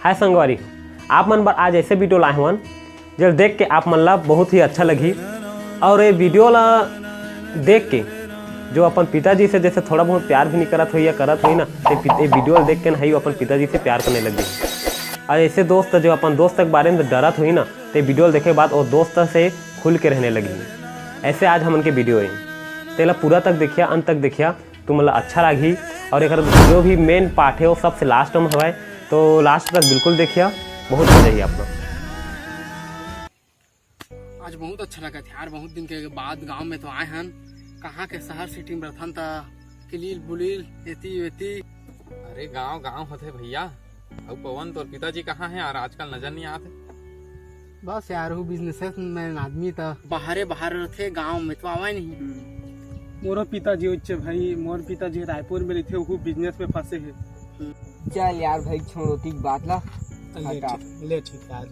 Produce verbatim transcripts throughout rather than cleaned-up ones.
हाय संगवारी, आप मन बर आज ऐसे वीडियो लाए हवन, जेला देख के आप मन ला बहुत ही अच्छा लगही। और ये वीडियो ला देख के जो अपन पिताजी से जैसे थोड़ा बहुत प्यार भी नहीं करत होई या करत होई ना, ते पित-, ये वीडियो ला देख के ना ही अपन पिताजी से प्यार करने लग जाही। और ऐसे दोस्त जो अपन दोस्त के बारे में डरत होई ना, ते वीडियो ला देखे के बाद वो दोस्त से खुल के रहने लगही। ऐसे आज हमन के वीडियो है, तेला पूरा तक देखिया, अंत तक देखिया, तुमन ला अच्छा लागही। और एकर जो भी मेन पार्ट है वो सबसे लास्ट में हवय, तो लास्ट तक बिल्कुल देखिया, बहुत मजा ही आपको। आज बहुत अच्छा लगा यार, बहुत दिन के बाद गांव में तो आए हन। कहाँ के शहर सिटी में रथन त किलील बुलील एती वेती। अरे गांव गांव होथे भैया। अउ पवन, तोर पिताजी कहाँ हैं यार, आजकल नजर नहीं आते। बस यार, वो बिजनेस मैन आदमी त बाहरे बाहर रथे, गांव में तो आवे नहीं। मोरो पिताजी उच्चे भाई, मोर पिताजी रायपुर में रहिथे, वो बिजनेस में फंसे हे। चल यार भाई, छोड़ो तीक बात ला। ले हटा। ठीक, ले ठीक यार।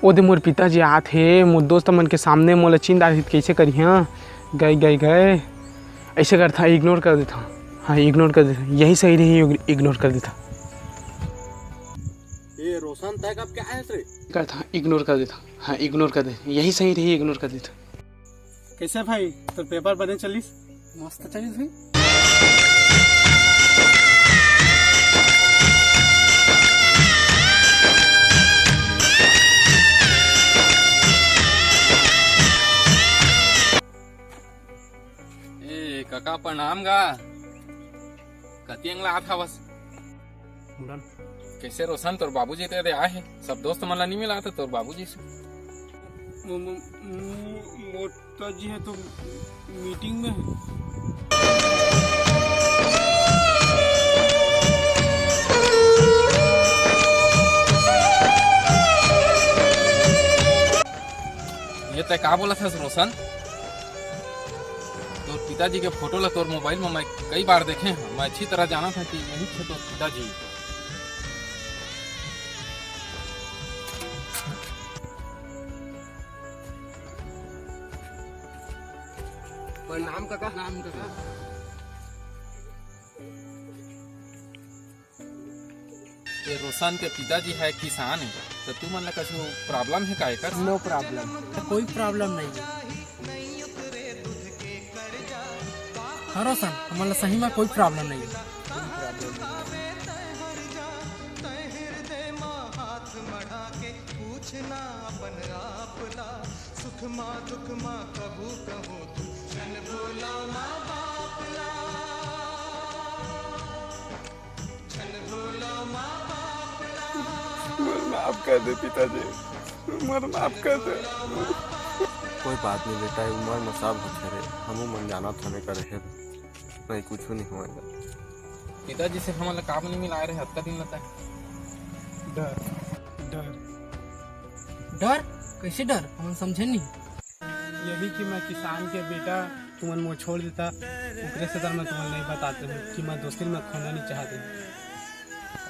ओदे मोर पिताजी आत हे, मोर दोस्त मन के सामने मोला चिन डारही त कइसे करिहां? गए, गए, गए। ऐसे करथा, इग्नोर कर देथा। हाँ, इग्नोर कर देथा। यही सही रही, इग्नोर कर देथा। ए रोशन, तय कब क्या है रे? करथा, इग्नोर कर देथा। हाँ, इग्नोर कर दे। यही सही रही, इग्नोर कर देथा। कैसे भाई, तोर पेपर बने चलिस? मस्त चलिस भाई। ए काका, प्रणाम गा। कति अंग ला आत हवस? उड़न। कैसे रोशन, तोर बाबूजी तेरे आए हैं, सब दोस्त मन ला नहीं मिला था तोर बाबूजी से। मो-, मो-, मो-, मोटा जी है तो मीटिंग में है। ये तय का बोला था रोशन? तोर पिताजी के फोटो ला तोर मोबाइल में मैं कई बार देखे हूँ। मैं अच्छी तरह जाना था कि यही थे तोर पिताजी। प्रणाम काका। प्रणाम काका। ये रोशन के पिताजी है किसान है, तो तुमन ला कछु प्रॉब्लम है का एकर? No problem। कोई प्रॉब्लम नहीं है। हाँ रोशन, हमन ला सही में कोई प्रॉब्लम नहीं है। मोर माफ कर दे पिताजी, मोर माफ कर दे। कोई बात नहीं बेटा, ये उम्र में सब होथे रे, हमू मन जानत हन करे हे, नहीं कुछ नहीं होएगा। पिताजी से हमन ला काम नहीं मिलाए रहे, अतका दिन लगता है। डर, डर। डर? कैसे डर? हमन समझे नहीं। यही कि मैं किसान के बेटा, तुमन मोर छोड़ देता, ओकरे से डर मैं तुमन नहीं बताते हूँ कि मैं दोस्ती में खोना नहीं चाहते।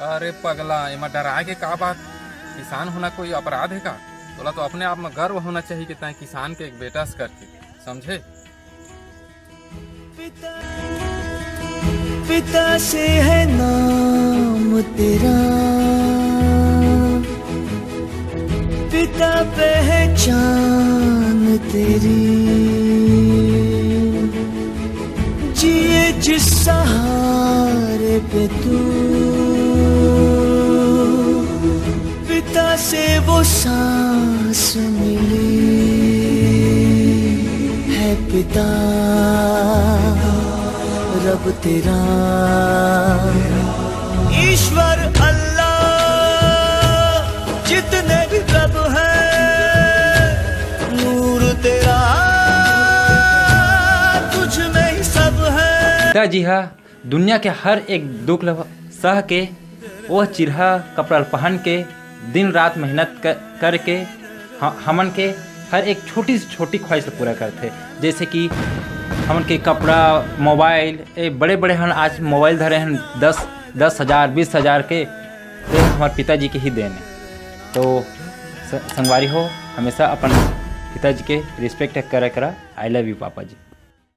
अरे पगला, एमा डराए के का बात? किसान होना कोई अपराध है का? तोला तो अपने आप में गर्व होना चाहिए कि तैं किसान के एक बेटा से करके, समझे? पिता से है नाम तेरा, पिता पहचान तेरी, जिए जिस सहारे पे तू, पिता से वो सांस मिली है पिता, रब तेरा, ईश्वर अल्लाह, जितने भी रब हैं, नूर तेरा, तुझ में ही सब है। पिताजी हा दुनिया के हर एक दुख ल सह के, वो चिरहा कपड़ा ल पहन के, दिन रात मेहनत क-, करके ह-, हमन के हर एक छोटी से छोटी ख्वाहिश ल पूरा करथे। जैसे कि हमन के कपड़ा, मोबाइल, ए बड़े बड़े हन आज मोबाइल धरे हन दस, दस हजार, बीस हजार के, ये हमारे पिताजी के ही देन है। तो स-, संगवारी हो, हमेशा अपन पिताजी के रिस्पेक्ट करे करा। I love you papa ji.